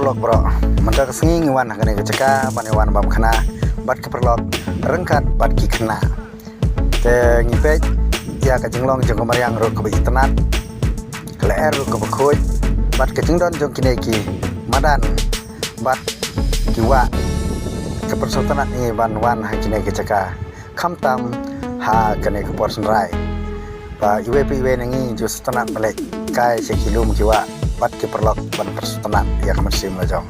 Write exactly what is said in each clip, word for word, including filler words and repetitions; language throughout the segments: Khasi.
Paralok baroh, mynta ka sngi ngi wan ha kane ka jaka ban ïa wan bam khana bad ki paralok ryngkat bad ki khynnah. Te ngi peit ïa ka jinglong jong ka mariang ruh kaba itynnad, ka lyer ruh kaba khuid bad ka jingdon jong kine ki madan bad ki wah. Ka pynsngewtynnad ngi ban wan ha kine ki jaka, khamtam ha kane ka por sngewbha. Ba iwei pa iwei na ngi ju sngewtynnad ban leit kai sha ki lum ki wah bad ki paralok ban pynsngewtynnad ïa ka mynsiem la jong.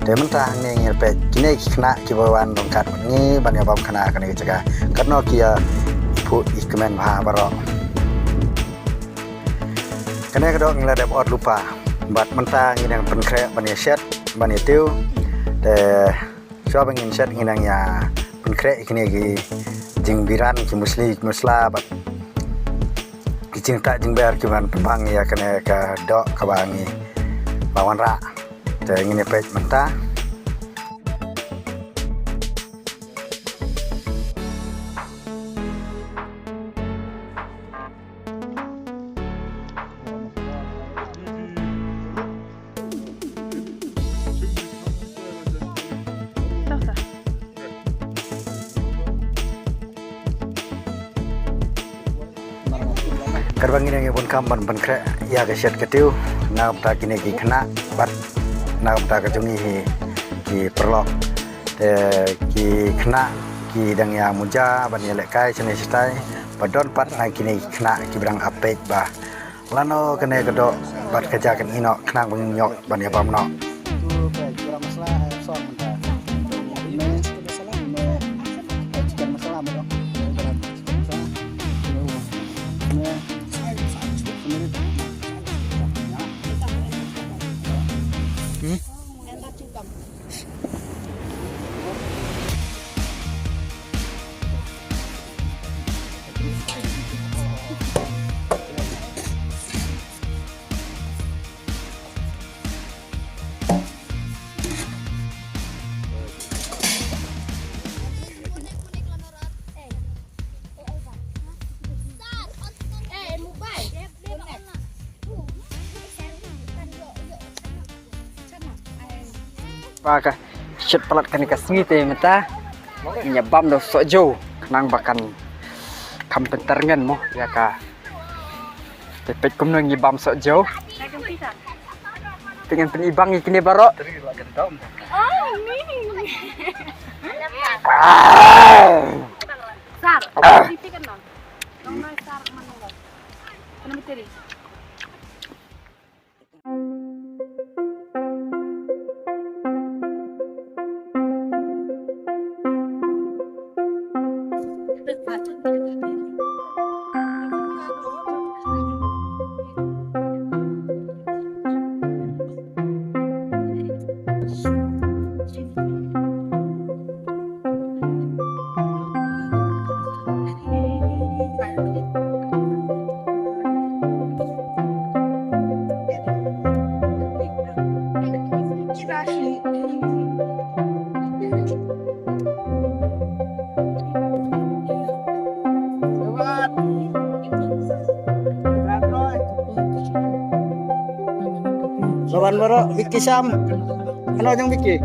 Te mynta hangne ngi peit kine ki khynnah kiba wan ryngkat bad ngi ban ïa bam khana ha kane ka jaka. Katno ki ïa phuh ïa kmen bha baroh. Kane ka doh ngi la dep ot lypa bad mynta ngi dang pynkhreh ban ïa shet ban ïa tiew. Te shuwa ba ngin shet ngi dang ïa pynkhreh ïa kine ki jingbiran, ki musli, ki musla bad ki jingtah jingber ki ban pynbang ïa kane ka doh kaba ngi ba wanrah. Te ngin ïa peit mynta. Katba ngi dang ïa bun kam ban pynkhreh ïa ka shet ka tiew na ka bynta kine ki khynnah bad na ka bynta ka jong ngi hi ki paralok. Te ki khynnah ki dang ïa muja ban ïa lehkai shane shatai. Ba don pat na kine ki khynnah kiba dang ap peit ba lano kane ka doh bad ka jaka kan ïeh noh khnang ba ngin ïoh ban ïa bam noh. Ba ka shet palat kane ka sngi te mynta ngin ïa bam da u sohjew khnang ba kan kham pynter ngen mo ïa ka. Te peit kumno ngi bam sohjew. Te ngan pyn-i bang ïa kine baroh. Sar, sar, sar, sar. Lawan baroh Vicky Sam. Ano jong Vicky?